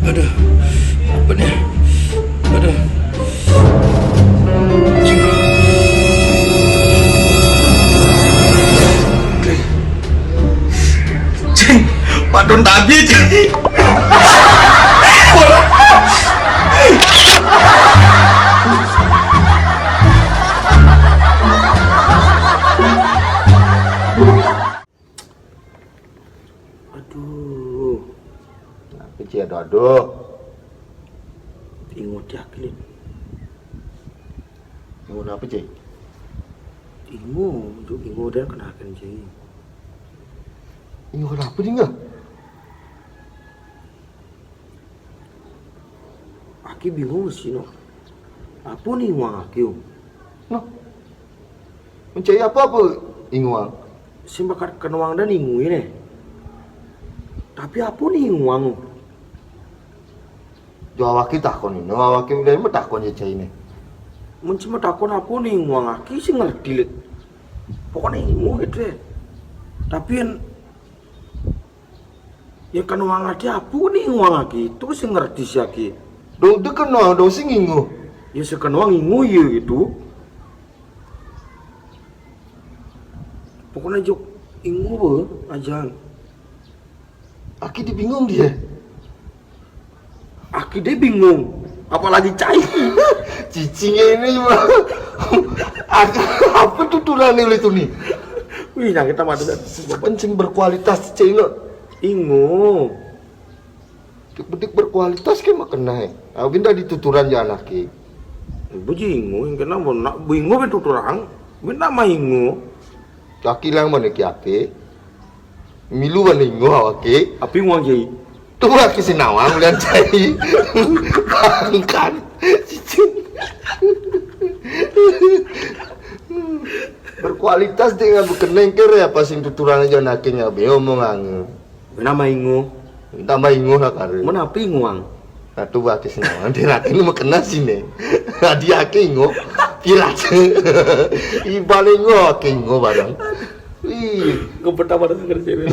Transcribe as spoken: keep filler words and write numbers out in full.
Aduh, apa nih? Aduh. Cing. Cing, padon tabi, cing. Aduh. Kenapa, Ci? Aduh, aduh. Ingot ya, Klin. Ingot apa, Ci? Ingot, untuk ingot dan kenakan, Ci. Ingot apa, Ding, ah? Aki bingung sih, no. Apa nih uang aki, Om? No. Mencari apa, apa inguang? Sing bakat kenuang dan ingu ini. Tapi apa nih inguang? Jo awaki takon ini, awaki udah mah takon je cai ini. Mun cuma takon apa nih inguang aki sih ngerti, Lek. Pokoknya ingu gitu ya. Tapi yang, yang kenuang aki apa nih inguang aki? Itu sih ngerti si aki. Dong, dia kenal, dong sih ngingu. Ya sekenuang ingu ya gitu. Pokoknya jok ingu be, aja. Aki dia bingung dia. Aki dia bingung. Apalagi cai. Cicingnya ini, Bang. Aku apa tuturan nih itu nih? Wih, nah kita mati kan. Kencing berkualitas cai lo. Ingu. Cuk bedik berkualitas ke mah kena, eh. Abin dah dituturan ya anak, eh. Ibu ji ingu, yang kena mau nak bu ingu betul orang. Benda mah ingu. Kaki lang mana ki ape? Milu mana ingu awak, eh. Api nguang ji. Tuh aki sinawang ulian cai. Bangkan. Cicing. Berkualitas dia nggak berkeneng kere apa sing tuturan aja nakinya be omong ange. Nama ingu? Tambah ingu lah kare. Mana api inguang? Nah, tuh baki sinawang dia nakin mau kena sini. Nah, dia aki ingu. Pilat. Ibal ingu aki ingu bareng. Ih. Gue pertama dengar cewek.